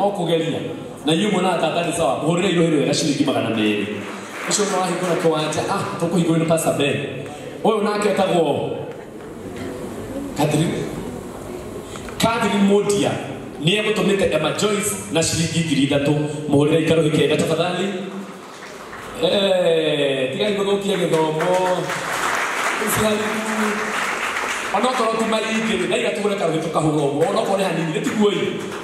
No kũgeria na inyuĩ muonaga tata nĩ sawa, mũhũrĩre irohi rwega ciringi 200. Ũcio nĩ wahingũra kĩwanja, tũkũhingũrĩra nĩ Pastor Ben. Ũyũ nake etagwo Catherine Modia, nĩ egũtũmĩte Emma Joyce na ciringi 3,000. Mũhũrĩre ikarũhĩ kega tafadhali. Tigai gũthũkia gĩthomo. Onokorwo ti maingĩ, na iga tũgũre karũhĩ tũkahũra ũguo, onokorwo nĩ hanini, nĩ tiguo ĩ.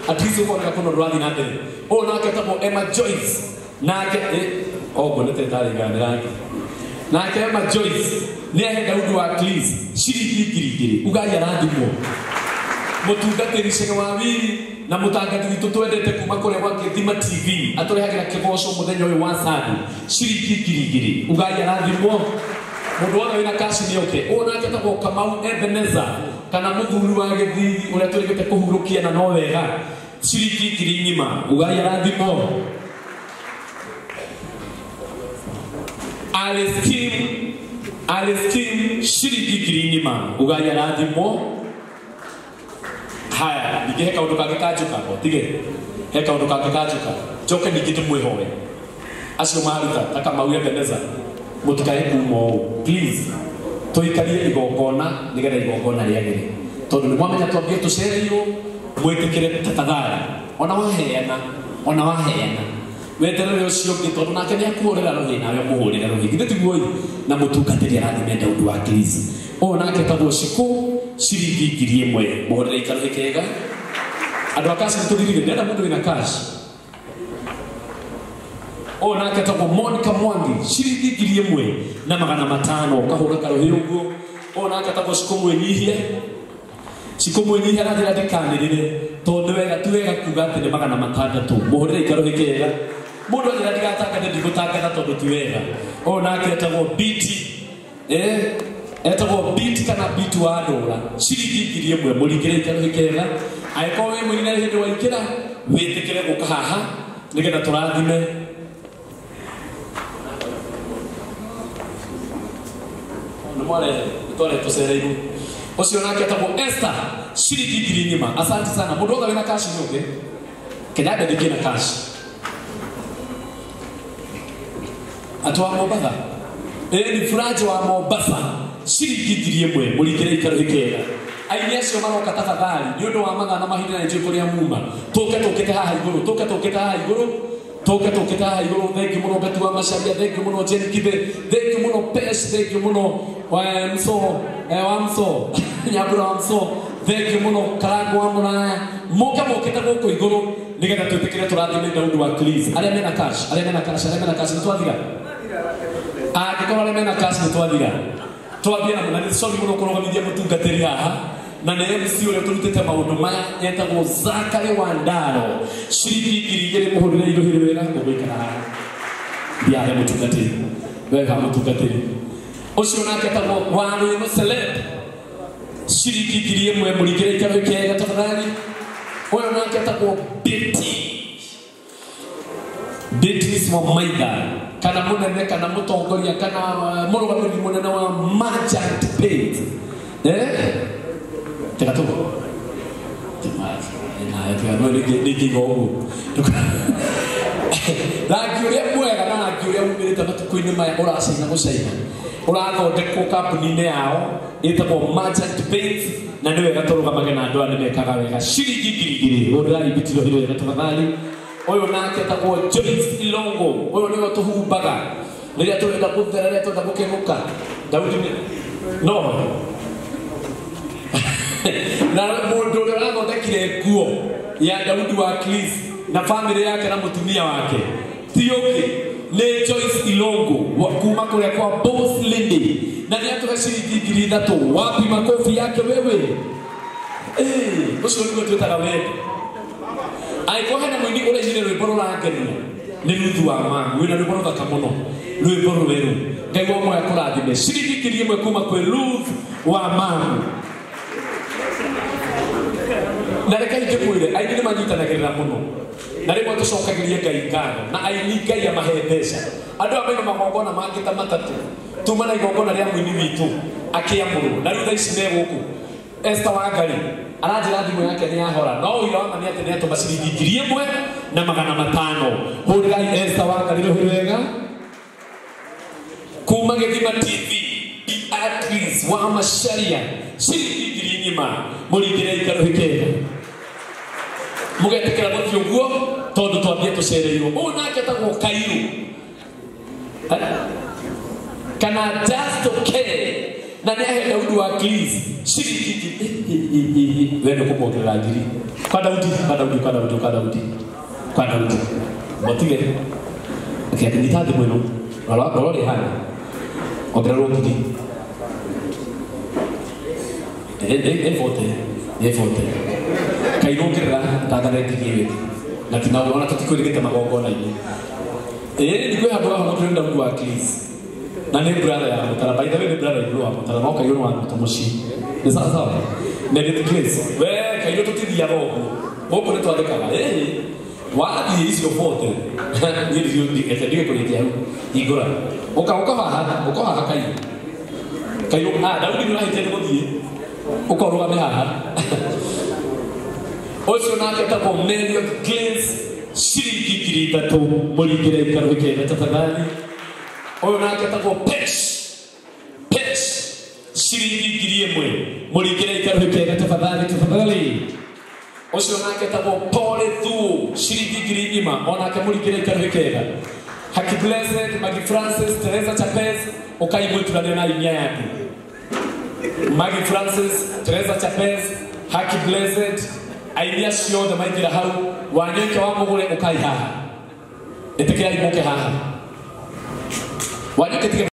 At least ũkoneka kũna ũndũ ũrathiĩ na mbere. Ũyũ nake etagwo Emma Joyce. Nake, ũguo nĩ tetarĩ igana rangi. Nake Emma Joyce nĩ ahe Daudi wa Cleese ciringi 2,000. Ugai arathimwo. Mũtungatĩri Cege wa Wili na mũtangathi witũ twendete kuma kũrĩa gwa Gĩthima TV atũrehagĩra kĩgoco mũthenya ũyũ wa Sunday ciringi 2,000. Ugai arathimwo. Mũndũ wothe wĩna kaci nĩ oke. Ũyũ nake etagwo Kamau Ebenezer kana mũthuri wa gĩthithi ũrĩa tũrĩgĩte kũhurũkia na no wega ciringi 1,000. Ugai arathimwo. Alice Kim ciringi 1,000. Ugai arathimwo. Haya, ningĩ he kaũndũ kangĩ kanjũka, tige. He kaũndũ kangĩ kanjũka. Njoke ningĩ ndĩmwĩhoe. Acio maruta ta Kamau Ebenezer, mũtikae kuma ũũ. Please, tũikarie igongona nĩgetha igongona rĩagĩre. Tondũ nĩ mwamenya twambie tũcereirwo, mwĩtĩkĩre tafadhali. Ona waheana, ona waheana. Weterere ũcio ũngĩ tondũ nake nĩ akũhũrĩra rũhĩ nawe ũmũhũrĩre rũhĩ. Githĩ tiguo ĩ? Na mũtungatĩri arathime Daudi wa Cleese. Ũyũ nake etagwo Shiko ciringi 1,000. Mũhũrĩre ikarũhĩ kega. Andũ a cash nĩtũthirire, ndĩrenda mũndũ wĩna cash. Ũyũ nake etagwo Monica Mwangi ciringi 1,500. Ũkahũra karũhĩ ũguo. Ũyũ nake etagwo Shiko Mwĩnyihia. Shiko Mwĩnyihia aranjĩra ndikanĩrĩre tondũ nĩ wega, ti wega kuga atĩ nĩ 600. Mũhũrĩre ikarũhĩ kega. Mũndũ anjĩra ndigatangathe, ndigũtangatha tondũ ti wega. Ũyũ nake etagwo Biti. Etagwo Biti kana Biti wa Ndũra ciringi 1,000. Mũringĩre ikarũhĩ kega. Angĩkorwo wĩ mũini na hĩndĩ waingĩra, wĩtĩkĩre gũka haha nĩgetha tũrathime. Nĩ mwarehe, nĩ twarehe tũcereirwo. Ũcio nake etagwo Esther ciringi 1,000. Asante sana. Mũndũ wothe wĩna cash nĩ ũke. Kenya ndĩkĩ na cash. Atũ wa Mombasa. Ni Furaji wa Mombasa ciringi 1,000. Mũringĩre ikarũhĩ kega. Aini acio maroka tafadhali nĩ ũndũ wa mathaa na mahinda na njũĩ kũrĩa muma. Tũke tũkĩte haha igũrũ, tũke tũkĩte haha igũrũ, tũke tũkĩte haha igũrũ. Thank you mũno Betty wa Macharia, thank you mũno Jenny Kibe, thank you mũno Pesh, thank you mũno Mso, wa Mso, Nyambura wa Mso, thank you mũno Karango wa Mũraya. Mũke mũkĩte gũkũ igũrũ nĩgetha twĩtĩkĩre tũrathime Daudi wa Cleese. Arĩa mena cash, arĩa mena cash, arĩa mena cash nĩ twathira. Angĩkorwo arĩa mena cash nĩ twathira. Twambie na mũnene, sorry mũno kũrũgamithia mũtungatĩri haha. Na nĩ MC ũrĩa tũrutĩte maũndũ maya etagwo Zachary Wandaro. Ciringi 2,000 mũhũrĩre irohi wega ũgũikara haha. Ndiahe mũtungatĩri. Wega mũtungatĩri. Ũcio nake etagwo Waruĩnu Celeb. Ciringi 1,000 mũringĩre ikarũhĩ kega tafadhali. Ũyũ nake etagwo Betty. Beatrice Wamaitha kana mũnene kana mũtongoria kana mũrũgamĩrĩri mũnene wa Merchant Paint. Tiga tu. Rangi ũrĩa mwega na rangi ũrĩa umĩrĩte matukũ-inĩ maya ũracaina gũcaina ũrathondekwo kambuni-inĩ yao ĩtagwo Merchant Paint, na nĩ wega tũrũgamage na andũ aya nĩ mekaga wega. Ciringi 2,000. Ũrĩrai ibitiro hilo wega tafadhali. Ũyũ nake etagwo Joyce Ilongo. Ũyũ nĩwe tũhumbaga rĩrĩa tũrenda gũthera, rĩrĩa tũrenda gũkenũka. Daudi nĩ no na mũndũ ũrĩa ũrathondekire nguo ya Daudi wa Cleese na famĩlĩ yake na mũtumia wake ti ũngĩ nĩ Joyce Ilongo kuma kũrĩa kwa Boss Lady, na nĩ atũhe ciringi 3,000. Wapi makofi yake wewe? Ũcio nĩguo twĩtaga wendo. Angĩkorwo hena mũini ũrainire rwĩmbo rũrangenia nĩ Ruthu wa Mamu, wĩna rwĩmbo rũthaka mũno, rwĩmbo rwerũ. Ngai wa muoyo akũrathime. Ciringi 1,000 kuma kwĩ Ruth wa Mamu. Na reke ingĩkwĩre, aini nĩ manyitanagĩrĩra mũno. Na rĩmwe tũcokagĩrie Ngai ngatho, na aini Ngai amahe mbeca. Andũ aya mena magongona mangĩ ta matatũ. Tuma na igongona rĩa mũini witũ akĩamũrwo. Na rĩu thaa ici me gũkũ. Esther Wangari aranjĩra thimũ yake nĩ yahora no ũira wa ma nĩ atĩ nĩ atũma ciringi 1500. Hũrĩrai Esther Wangari rũhĩ wega. Kuma Gĩthima TV Beatrice wa Macharia ciringi 10,000 mũringĩre ikarũhĩ kega. Mũgetĩkĩra gũthiĩ ũguo tondũ twambie tũcereirwo. Ũyũ nake etagwo Kairu kana just okay na nĩ ahe Daudi wa Clis ciringi 1,000. We nĩ kũmuongerera 1,000 kwa Daudi, kwa Daudi, kwa Daudi, kwa Daudi, kwa Daudi. Mũtige akĩnyita thimũ ĩno rora rĩ hana ongererwo 1,000. Ĩbote ĩbote Kairu ongerera tangathe 1,000 ĩyo na tina ona tũtikwĩrĩgĩte magongona-inĩ. Ĩĩ nĩ kwĩ handũ haha Daudi wa Clis na nĩ brother ya Mutara. By the way nĩ brother igũrũ wa Mutara no Kairu wa Muta mũciĩ nĩ sawa sawa. Meredith Grace we Kairu tũtithiaga ũguo gũkũ nĩ twandĩkaga. Ĩĩ wathiĩ icio bote niĩ ndige kũrĩkia hau hingũra ũka ũka haha ũka haha Kairu Kairu Daudi nĩ ũrahĩtia nĩ gũthiĩ ũka ũrũgame haha. Ũcio nake etagwo Meliot Grace ciringi 3,000 mũringĩre ikarũhĩ kega tafadhali. Ũyũ nake etagwo Pesh Pesh ciringi 1,000 mũringĩre ikarũhĩ kega tafadhali tafadhali. Ũcio nake etagwo Paul Thuo ciringi 4,000 onake mũringĩre ikarũhĩ kega. Haki Blessed, Maggie Francis, Teresa Chapez ũkai mwĩturanĩre na inya yaku. Maggie Francis, Teresa Chapez, Haki Blessed aini acio othe maingĩra hau Wanyoike wa Mũgũre ũkai haha ĩtĩkĩrai mũke haha Wanyoike tiga.